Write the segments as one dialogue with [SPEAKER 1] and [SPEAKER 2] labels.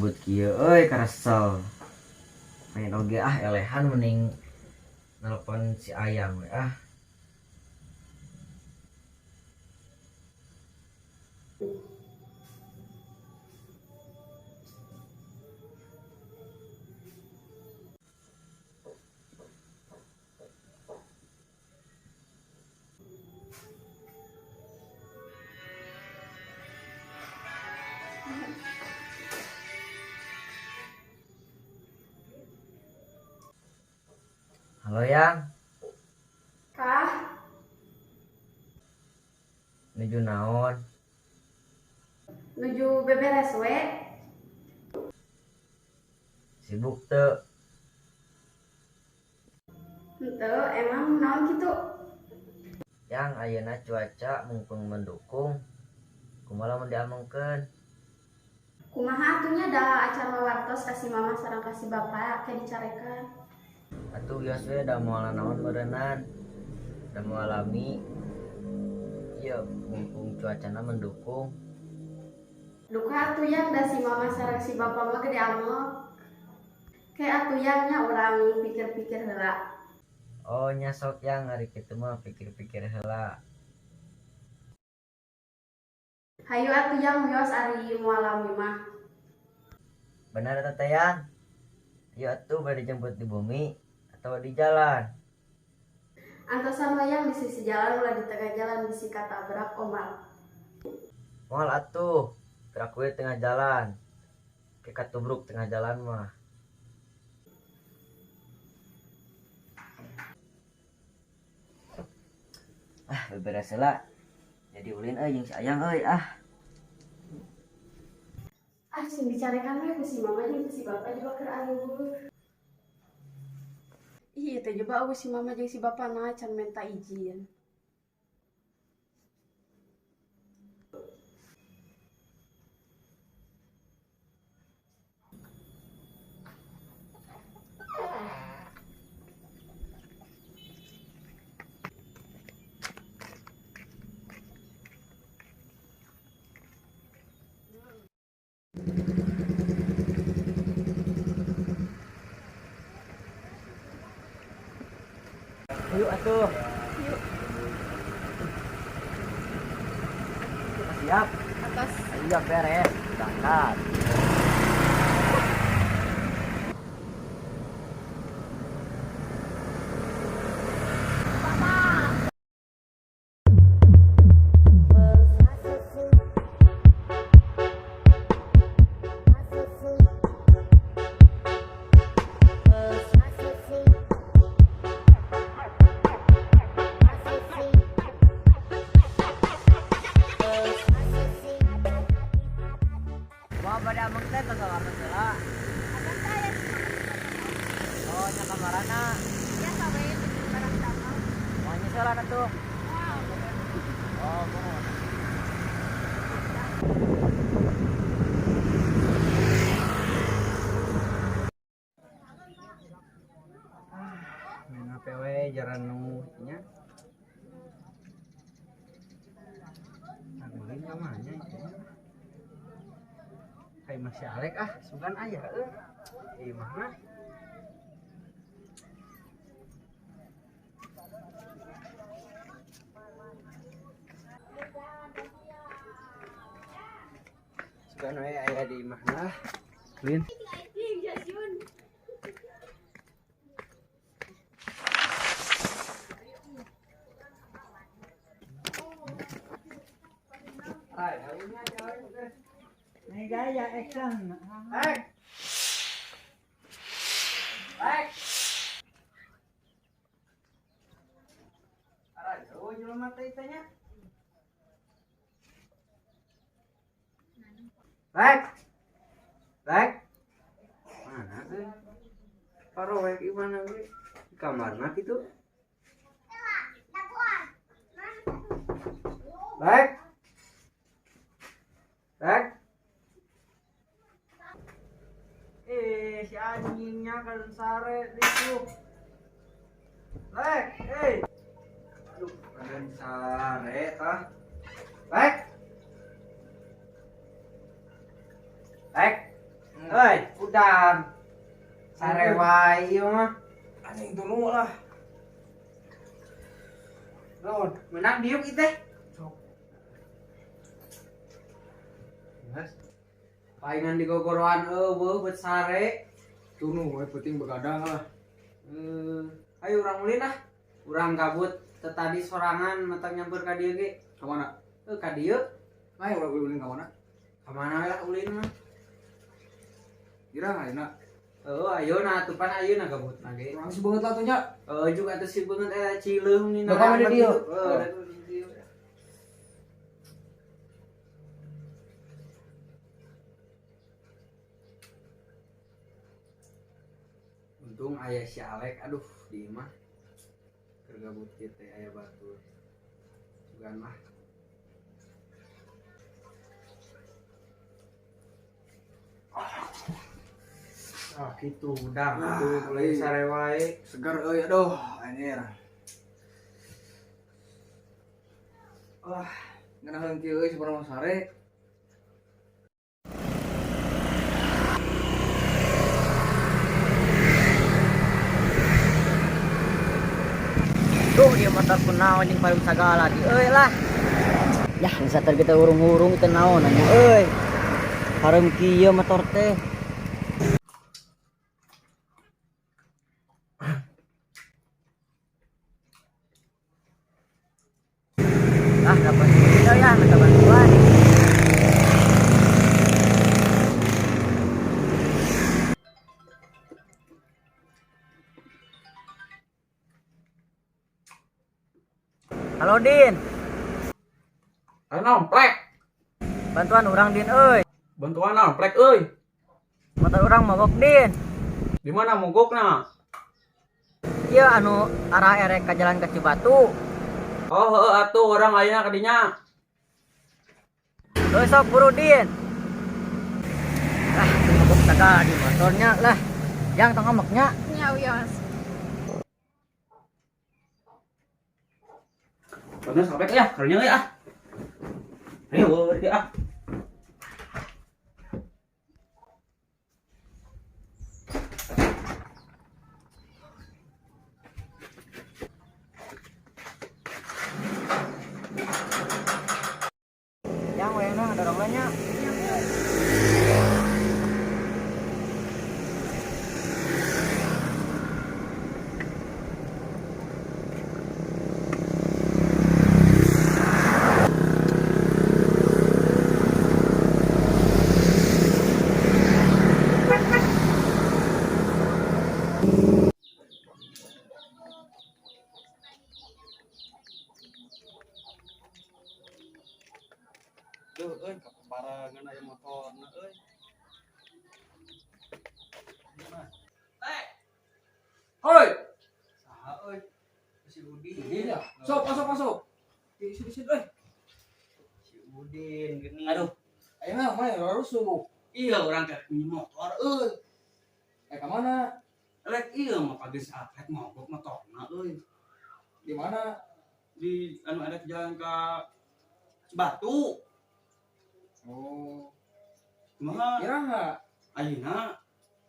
[SPEAKER 1] Gabut kieu euy karesel. Main oge ah elehan mending nelpon si Ayang we ah. Halo Yang,
[SPEAKER 2] Kah,
[SPEAKER 1] nuju naon?
[SPEAKER 2] Nuju beberes we.
[SPEAKER 1] Sibuk teu?
[SPEAKER 2] Henteu, emang naon kitu?
[SPEAKER 1] Yang ayeuna cuaca mumpung mendukung. Kumaha lamun diamengkeun?
[SPEAKER 2] Kumaha atuh nya da acara wartos ka si mama sareng ka si bapak ke dicarekan.
[SPEAKER 1] Atuh geus we da moal naon meureunnan. Da moal lami. Ieu mumpung cuacana mendukung.
[SPEAKER 2] Duka atuh Yang da si mama sareng si bapak mah gede amel. Ke atuh Yang nya urang pikir-pikir heula.
[SPEAKER 1] Oh nya sok Yang ari kitu mah pikir-pikir heula.
[SPEAKER 2] Hayu atuh Yang wios ari moal lami mah.
[SPEAKER 1] Bener eta teh Yang? Ieu atuh bade dijemput di bumi atau di jalan?
[SPEAKER 2] Antosan we Yang di sisi jalan ulah di tengah jalan bisi katabrak omal.
[SPEAKER 1] Moal atuh, gerak we tengah jalan. Ke katubruk tengah jalan mah. Ah, beberes heula. Jadi ulin euy jeung si Ayang euy ah.
[SPEAKER 2] Ah, sing dicarekan we ku si mama jeung ku si bapak juga keur areuweuh. Ih, teh coba eueuh si mama jeung si bapak na can menta izin.
[SPEAKER 1] Yuk atuh.
[SPEAKER 2] Yuk.
[SPEAKER 1] Siap.
[SPEAKER 2] Atas.
[SPEAKER 1] Iya beres. Berangkat. Wah, pada ameng teh tos warna heula. Oh, nya kamarana.
[SPEAKER 2] Ya sawe barang damel.
[SPEAKER 1] Mau nyusulan atuh. Oh, mohon.
[SPEAKER 3] Main HP we jaran nu nya. Angin ka mana itu? Kayak masih Alek ah, sugan aya euy. Di imah mah. Sugan we aya di imah lah. Lin. Hai,
[SPEAKER 4] May gaya, action.
[SPEAKER 3] Lek. Lek. Ara jauh jelema teh teh nya. Lek. Lek. Mana euy? Parowek ieu mana euy? Di kamarna kitu. Lek. Lek. Si anjingnya kan sare itu. Lek, eh. Aduh, kan sare tah. Lek. Lek. Hei, udah. Sare wae ieu mah.
[SPEAKER 4] Anjing tunu lah.
[SPEAKER 3] Nuhun, menang diuk ieu teh.
[SPEAKER 4] Sok.
[SPEAKER 3] Geus. Palingan digogoroan eueuh beut sare.
[SPEAKER 4] Tunu we penting begadang lah.
[SPEAKER 3] Ayo urang ulin ah. Urang gabut tadi sorangan matang nyamper ka dieu ge.
[SPEAKER 4] Ka mana?
[SPEAKER 3] Ka dieu.
[SPEAKER 4] Ayo urang ulin ka mana?
[SPEAKER 3] Ka mana we lah ulin mah.
[SPEAKER 4] Ira ayeuna.
[SPEAKER 3] Heeh, ayeuna atuh pan ayeuna gabut na ge.
[SPEAKER 4] Urang si beungeut lah tuh nya.
[SPEAKER 3] Heeh, juga atuh si beungeut eta cileung ni.
[SPEAKER 4] Lah, ka mana dieu?
[SPEAKER 3] Heeh, da tuh di dieu. Untung aya si Alek, aduh di imah. Keur gabut kieu teh aya batur. Sugan mah. Ah gitu, udah tuh mulai sare wae.
[SPEAKER 4] Segar euy aduh anjir. Wah, ngeunaheun kieu euy sabarang sare.
[SPEAKER 1] Duh, ieu motor kunaon jeung parum sagala di euy lah. Yah, geus sater kita urung-urung teu naon nya euy. Hareum kieu motor teh. Ah, dapat duit ya, minta bantuan. Halo Din.
[SPEAKER 5] Ayo naon, plek.
[SPEAKER 1] Bantuan urang Din euy.
[SPEAKER 5] Bantuan naon, plek euy.
[SPEAKER 1] Motor urang mogok Din.
[SPEAKER 5] Di mana mogokna?
[SPEAKER 1] Ieu anu arah erek ka jalan ke Cibatu.
[SPEAKER 5] Oh, heeh atuh urang ayeuna ka dinya.
[SPEAKER 1] Heuh sok buru Din. Lah, mogok sagala di motornya lah. Yang tong ngomongnya.
[SPEAKER 2] Nya wios.
[SPEAKER 5] Bener sampai ya, karunya euy ah. Ayo, euy ah.
[SPEAKER 1] Yang wayangna ngadorong we nya.
[SPEAKER 5] Duh, euy, kaparangan aya motorna euy. Teh.
[SPEAKER 4] Hoi.
[SPEAKER 3] Saha euy? Si Udin.
[SPEAKER 4] Udin ya? Sok, masuk, masuk. Di sini, sini, euy.
[SPEAKER 3] Si Udin geuning.
[SPEAKER 5] Aduh.
[SPEAKER 4] Ayeuna mah rusuh.
[SPEAKER 5] Iya, urang teh punya motor euy.
[SPEAKER 4] Ka mana?
[SPEAKER 5] Rek ieu mah pagi saat mogok motorna euy.
[SPEAKER 4] Di mana?
[SPEAKER 5] Di anu ada jalan ka Cibatu.
[SPEAKER 4] Oh.
[SPEAKER 5] Kumaha?
[SPEAKER 4] Iraha?
[SPEAKER 5] Ayeuna.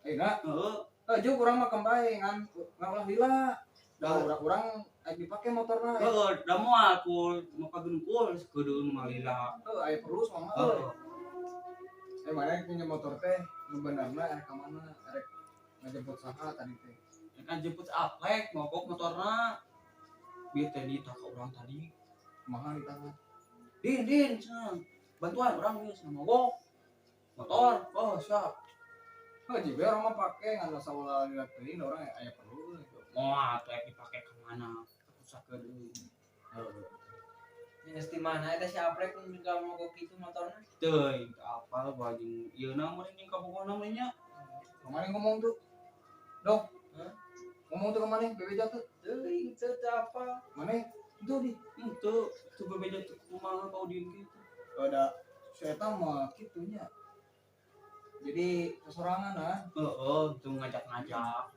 [SPEAKER 4] Ayeuna?
[SPEAKER 5] Heeh.
[SPEAKER 4] Jeung urang mah kembali ngan ulah lila. Da urang aya dipake motorna.
[SPEAKER 5] Heeh, da moal ku maka geunkul seukedeun mah lila.
[SPEAKER 4] Heeh, aya perlu soalna.
[SPEAKER 5] Heeh.
[SPEAKER 4] Mana punya motor teh nu benerna erek ka mana? Erek ngajemput saha tadi teh?
[SPEAKER 5] Erek ngajemput Alek mogok motorna. Bieu teh ditah ka urang tadi.
[SPEAKER 4] Kumaha ditah?
[SPEAKER 5] Din, din, cenah. Bantuan urang ieu cenah mogok. Motor, oh siap.
[SPEAKER 4] Heuh, jiga urang mah pake ngan asa ulah lila teuing urang aya perlu gitu.
[SPEAKER 5] Moal teh dipake ka mana? Rusakeun euy. Heeh.
[SPEAKER 3] Geus di mana eta si Aprek nu juga mogok kitu motorna?
[SPEAKER 5] Teuing apal bajing ieu na meureun jeung kabogohna meureun nya.
[SPEAKER 4] Kemana ngomong tuh? Dong.
[SPEAKER 3] Hah?
[SPEAKER 4] Ngomong tuh kemana? Bebeja tuh.
[SPEAKER 3] Teuing teu teu apa.
[SPEAKER 4] Mana? Itu di.
[SPEAKER 5] Henteu, teu bebeja teu kumaha ka Udin kitu.
[SPEAKER 4] Ada si eta mah kitunya. Jadi kesorangan ah.
[SPEAKER 5] Heeh, teu ngajak-ngajak.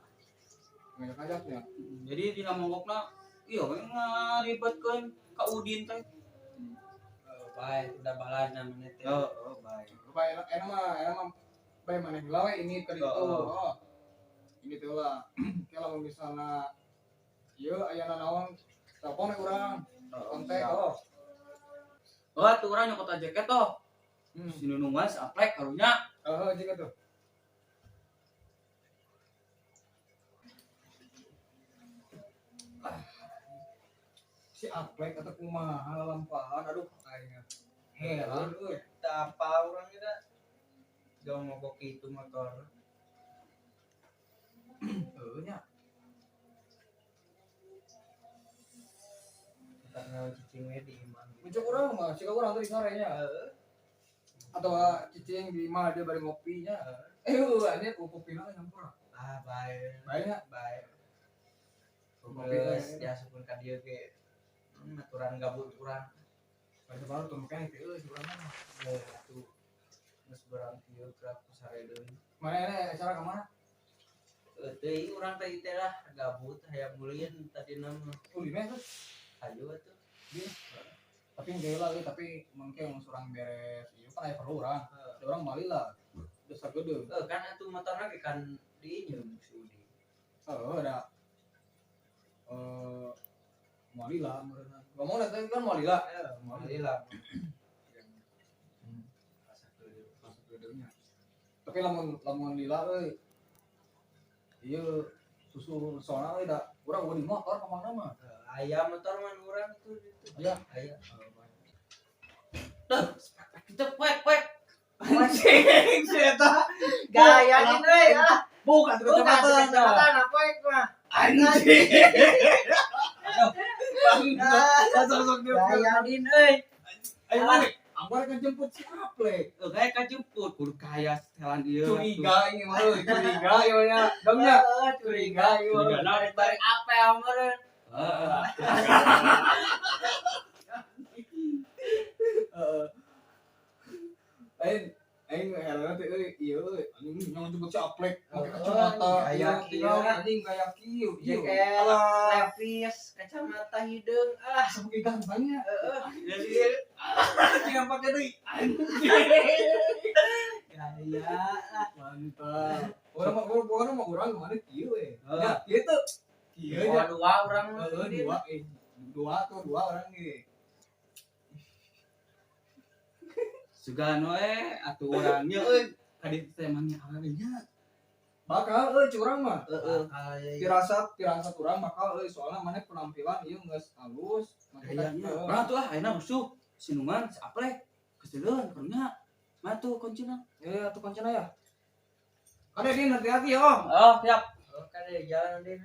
[SPEAKER 4] Ngajak-ngajak ya.
[SPEAKER 5] Jadi dina mogokna ieu we ngaribetkeun ka Udin teh.
[SPEAKER 3] Bae, udah balan namanya teh.
[SPEAKER 5] Heeh, bae.
[SPEAKER 4] Bae, enak mah, enak mah Bae maneh heula we ini tadi tuh.
[SPEAKER 5] Heeh.
[SPEAKER 4] Oh. Ini teh lah. Kalau misalnya ieu aya nanaon telepon we urang, kontak oh.
[SPEAKER 5] Oh, tuh urang nyokot jaket toh.
[SPEAKER 4] Hmm.
[SPEAKER 5] Si Nunung mah si Aplek karunya.
[SPEAKER 4] Heeh, jika tuh. Ah. Si Aplek atau kumaha lampahan aduh aing. Heran euy.
[SPEAKER 3] Tak apa urang kita. Jauh mogok itu motor.
[SPEAKER 4] Heuh nya.
[SPEAKER 3] Karena cicing we di imah.
[SPEAKER 4] Muncul urang mah, siga urang tadi sore nya. Atau cicing di imah dia bari ngopi nya. Eh, heuh anjir kopi lah nyampur.
[SPEAKER 3] Ah, bae.
[SPEAKER 4] Bae nya.
[SPEAKER 3] Bae.
[SPEAKER 4] Kopi lah.
[SPEAKER 3] Geus diasupkeun ka dieu ge. Aturan gabut urang.
[SPEAKER 4] Bae baru tuh makanya teh euy urang mah.
[SPEAKER 3] Heuh atuh. Geus berang kieu kerap ku sare deui.
[SPEAKER 4] Mana ini acara ka mana?
[SPEAKER 3] Teuing urang teh teh lah gabut hayang ulin tadina mah.
[SPEAKER 4] Ulin we tuh.
[SPEAKER 3] Hayu atuh.
[SPEAKER 4] Tapi engke lah euy, tapi mangke mun urang beres ieu kan aya perlu urang. Da urang mali lah. Desa gede.
[SPEAKER 3] Heuh kan atuh motorna ge kan diinjeum si Udi.
[SPEAKER 4] Heeh, da. Mali lah meureunna. Ngomong teh kan mali lah.
[SPEAKER 3] Heeh, mali lah. Asa gede.
[SPEAKER 4] Masuk gedenya. Tapi lamun lamun lila euy. Ieu susu soalna euy da urang eueuh di motor ka mana mah.
[SPEAKER 3] Aya motor mah urang tuh gitu.
[SPEAKER 4] Aya.
[SPEAKER 3] Aya. Tuh, itu poek poek.
[SPEAKER 5] Anjing, si eta.
[SPEAKER 1] Gaya din euy ah.
[SPEAKER 5] Bukan tuh
[SPEAKER 1] Bukan
[SPEAKER 5] kacamata.
[SPEAKER 1] kacamata poek mah.
[SPEAKER 5] Anjing. Bangsa, sosok dia.
[SPEAKER 1] Gaya din euy.
[SPEAKER 5] Ayo mana?
[SPEAKER 4] Aku rek ngejemput si Aplek.
[SPEAKER 5] Eh, kayak kajemput kudu kaya setelan ieu.
[SPEAKER 4] Curiga ini mah euy, curiga ieu nya. Dong nya.
[SPEAKER 1] Heeh,
[SPEAKER 4] Curiga ieu.
[SPEAKER 5] Curiga naon?
[SPEAKER 1] Bari bari apel meureun.
[SPEAKER 5] Heeh.
[SPEAKER 4] Heeh. Aing aing heran teh euy, ieu euy, anjing yang jemput si Aplek make kacamata.
[SPEAKER 1] Gaya
[SPEAKER 4] Iya,
[SPEAKER 1] kieu.
[SPEAKER 4] anjing gaya kieu. Ieu.
[SPEAKER 1] Jaket
[SPEAKER 4] Alah,
[SPEAKER 1] Levis, kacamata hideung ah.
[SPEAKER 4] sebagai gantengnya.
[SPEAKER 1] Heeh.
[SPEAKER 5] Jadi jangan pakai deui. Anjing.
[SPEAKER 1] Gaya ah.
[SPEAKER 4] Mantap. Urang mah urang mah urang mana kieu we.
[SPEAKER 5] Heeh.
[SPEAKER 4] Ya, kieu tuh. Kieu nya.
[SPEAKER 3] Oh, dua urang mah.
[SPEAKER 4] Heeh, dua eh dua tuh dua orang ge.
[SPEAKER 5] Sugan we atuh urangnya euy. Kadi teh emangnya awewe nya.
[SPEAKER 4] Bakal euy curang mah.
[SPEAKER 1] Heeh.
[SPEAKER 4] Firasat firasat urang bakal euy soalna maneh penampilan ieu geus halus.
[SPEAKER 5] Kayaknya. Urang tuh ah ayeuna rusuh. Sinuman si Aplek. Keseuleun karunya. Mana tuh kuncina?
[SPEAKER 4] Eh, atuh kuncina ya. Kade din hati-hati ya, Om.
[SPEAKER 5] Oh, siap.
[SPEAKER 1] Oh, kan di jalan din.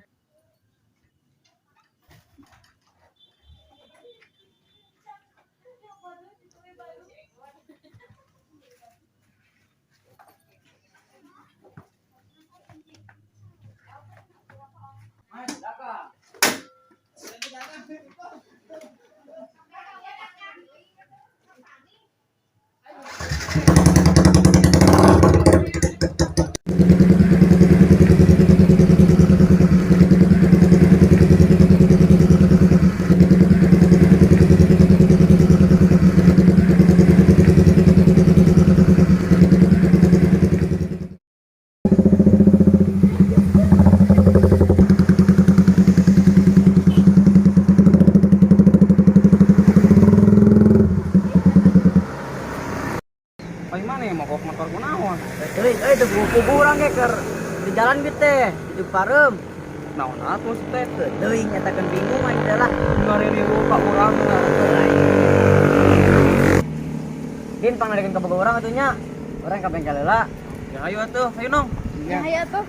[SPEAKER 5] Mas, dagang. Paling mana ya mogok motor ku naon?
[SPEAKER 1] Teuing euy teu kubu urang ge keur di jalan gitu teh, di pareum.
[SPEAKER 5] Naon atuh teh?
[SPEAKER 1] Teuing eta keun bingung aing teh lah.
[SPEAKER 5] Ngaririu ka urang.
[SPEAKER 1] Din pangnarikeun ka boga urang atuh nya. Urang ka bengkel heula.
[SPEAKER 5] Ya ayo atuh, ayo nong.
[SPEAKER 2] Ya hayu atuh.